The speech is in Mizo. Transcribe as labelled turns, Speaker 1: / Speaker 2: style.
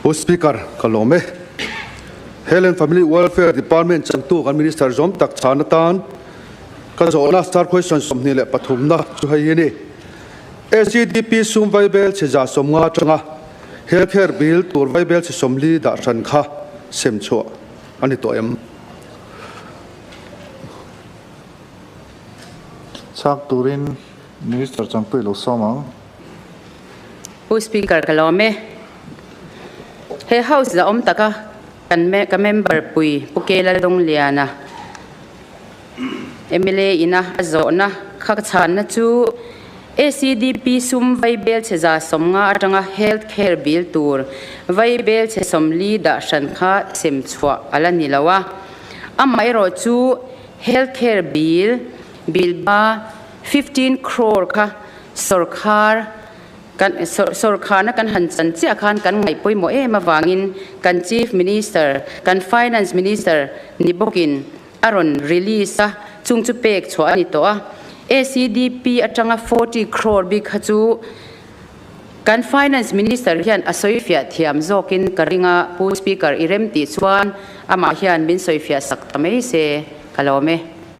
Speaker 1: Pu Speaker, ka lawm e. Health and Family Welfare Department changtu kan Minister zawm tak chhan atan ka zawhna star question 23 na chu hei hi a ni. ACDP sum vaibel chhe 150 atanga Health Care Bill tur vaibel chhe 40 dah hran kha sem chhuah a ni tawh em?
Speaker 2: Chhak turin Minister changtu i lo sawm ang.
Speaker 3: Pu Speaker ka lawm e. He House la awm taka kan ka member pui Pu K Laldongliana mla ina a zawhna kha ka chhanna chu ACDP sum vaibel chhe 150 atanga Health Care Bill tur vaibel chhe 40 dah hran kha sem chhuah a la ni lo a. Amaherawh chu Health Care Bill bill ba 15 crore kha Sawrkhar kan sawrkharna kan han chan chiah khan kan ngaih pawimawh em avangin kan Chief Minister, kan Finance Minister ni bawkin a rawn release a, chung chu pek chhuah a ni tawh a. ACDP atanga 40 crore bik kha chu kan Finance Minister hian a sawifiah thiam zawkin ka ring a, Pu Speaker i rem tih chuan amah hian min sawifiah sak ta mai se ka lawm e.